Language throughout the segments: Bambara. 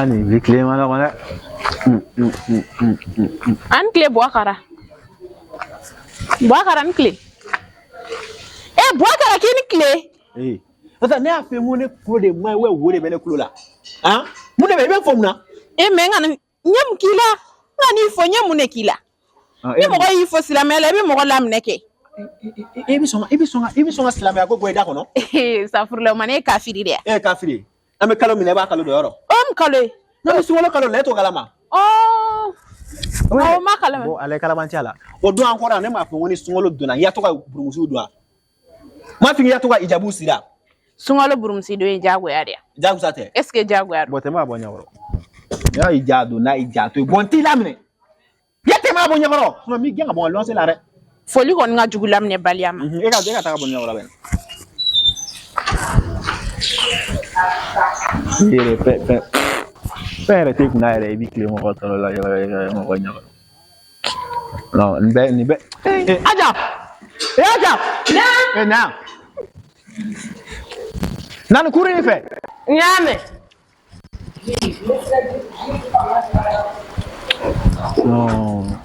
Aa, nin bi tile ma nɔgɔn dɛ. A ni tile, Buwakara. Buwakara, ni tile. E Buwakara, k'i ni tile. Ee, n'o tɛ ne y'a f'i ye ko ne tulo de man ɲi, wo de bɛ ne tulo la. Han, mun de bɛ i bɛ n fo mun na? E mɛ, n kana n ye mun k'i la? N ka n'i fo, n ye mun de k'i la? Ni mɔgɔ y'i fo silamɛya la, i bɛ mɔgɔ laminɛ kɛ. E bɛ sɔn ka silamɛya ko bɔ i da kɔnɔ? Safurula, o ma, ne ye kafiri de ye. E ye kafiri ye. An bɛ kalo min na, i b'a kalo dɔn yɔrɔ? O mun kalo ye? N'an bɛ sunkalo kalo la, e t'o kalama? Ɔɔ, awɔ, n ma kalama. Bon, ale kalabanciya la. O don an kɔrɔ, ne m'a fɔ ko ni sunkalo donna, i ya to ka burumusiw don wa? N m'a f'i ye i ya to ka ijabu siri wa? Sunkalo burumusi don ye diyagoya de ye. Jagosa tɛ. Est ce que diyagoya don? Bon, tɛmɛ ka bɔ ɲɛkɔrɔ. N'a y'i ja don, n'a y'i ja to yen. Bon, n t'i laminɛ. I ya tɛmɛ ka bɔ ɲɛkɔrɔ. Sinon n b'i gɛn ka bɔ n ka luwanse la dɛ. Foli kɔni ka jugu laminɛbaliya ma. E ka taga bɔ ɲɛkɔrɔ bɛn. I yɛrɛ fɛn yɛrɛ t'e kunna yɛrɛ, i b'i tilen mɔgɔ tɔɔrɔ la mɔgɔ ɲɛkɔrɔ. Non, nin bɛɛ. Eh, Aja! Eh, Aja! Eh, na. Na nin kuru in fɛ. N y'a mɛn. Non.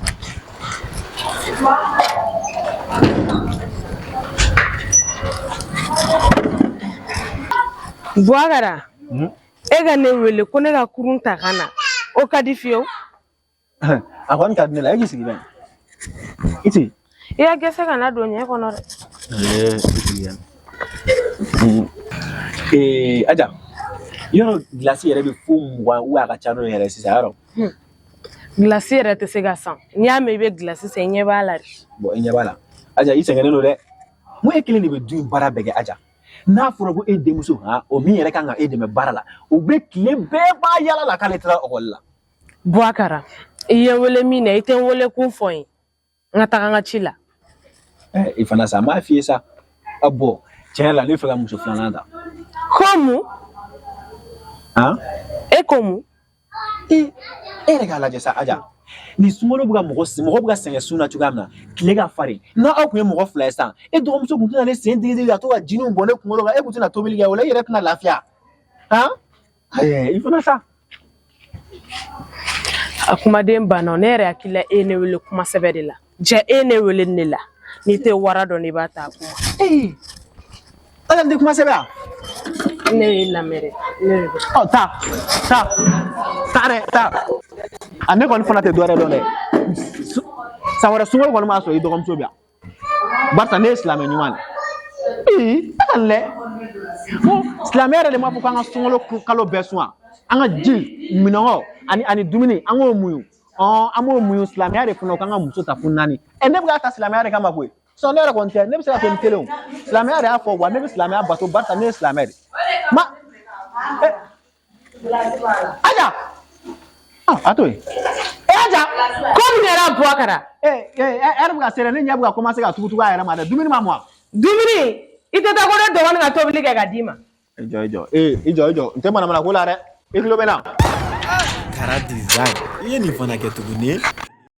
Buwakara, e ka ne wele ko ne ka kurun ta ka na, o ka di fiyewu. A kɔni ka di ne la, e k'i sigi bɛn. I sigi. I ya gɛsɛ kana don ɲɛ kɔnɔ dɛ. Eh, i sigi yan. Eh, Aja, yɔrɔ gilasi yɛrɛ bɛ fo 20 ou a ka ca n'o yɛrɛ sisan yɔrɔ. Gilasi yɛrɛ tɛ se ka san. N'i y'a mɛn i bɛ gilasi san, i ɲɛ b'a la de. Bon, i ɲɛ b'a la. Aja, i sɛgɛnnen don dɛ. Mun e kelen de bɛ du in baara bɛɛ kɛ, Aja? N'a fɔra ko e denmuso han, o min yɛrɛ kan ka e dɛmɛ baara la, o bɛ tile bɛɛ b'a yala la k'ale taara ekɔli la. Buwakara, i ye n wele min na, i tɛ n wele kun fɔ n ye. N ka taga n ka ci la. Eh, i fana sa, n b'a f'i ye sa. A bɔn, tiɲɛ yɛrɛ la, ne bɛ fɛ ka muso filanan ta. Ko mun? Han? E ko mun? E yɛrɛ k'a lajɛ sa, Aja. Ni sunkalo bɛ ka mɔgɔ bɛ ka sɛgɛn sun na cogoya min na, tile ka farin. N'aw tun ye mɔgɔ fila ye sisan, e dɔgɔmuso tun tɛna ne sen digi digi ka to ka jiniw bɔn ne kunkolo kan, e tun tɛna tobili kɛ, o la i yɛrɛ tɛna lafiya. Han? Ayi, i fana sa. A kumaden banna. Ne yɛrɛ hakili la, e ye ne wele kuma sɛbɛ de la. Ja e ye ne wele ne la. N'i tɛ wara dɔn, i b'a ta a kuma. Ee, Aja, nin tɛ kuma sɛbɛ wa? Ne y'i lamɛn dɛ. Ne de don. Ɔ, taa, taa, taa dɛ, taa. A ne kɔni fana tɛ dɔ wɛrɛ dɔn dɛ. San wɛrɛ sunkalo kɔni b'a sɔrɔ i dɔgɔmuso bɛ yan. Barisa ne ye silamɛ ɲuman de. Ee, e ka nin lɛ. Ko silamɛ yɛrɛ de m'a fɔ k'an ka sunkalo kalo bɛɛ sun wa? An ka ji, minɔgɔ ani dumuni, an k'o muɲu. Ɔn, an b'o muɲu silamɛya de fana k'an ka muso ta fo naani. Ɛ, ne bɛ k'a ta silamɛya de kama koyi. Sinon ne yɛrɛ kɔni tɛ, ne bɛ se ka to ni kelen o. Silamɛya de y'a fɔ wa ne bɛ silamɛya bato barisa ne ye silamɛ de. Ma, ɛ, Aja! Ah, a to yen. E Aja! Ko mun kɛra, Buwakara? Eh, eh, ɛri bɛ ka se dɛ, ne ɲɛ bɛ ka commencer ka tugutugu a yɛrɛ ma dɛ. Dumuni ma mɔ. Dumuni, i tɛ taa ko ne dɔgɔnin ka tobili kɛ ka d'i ma. I jɔ, i jɔ. Ee, i jɔ, i jɔ. N tɛ manamana ko la dɛ. I tulo bɛ n na. Kara Design, i ye nin fana kɛ tuguni.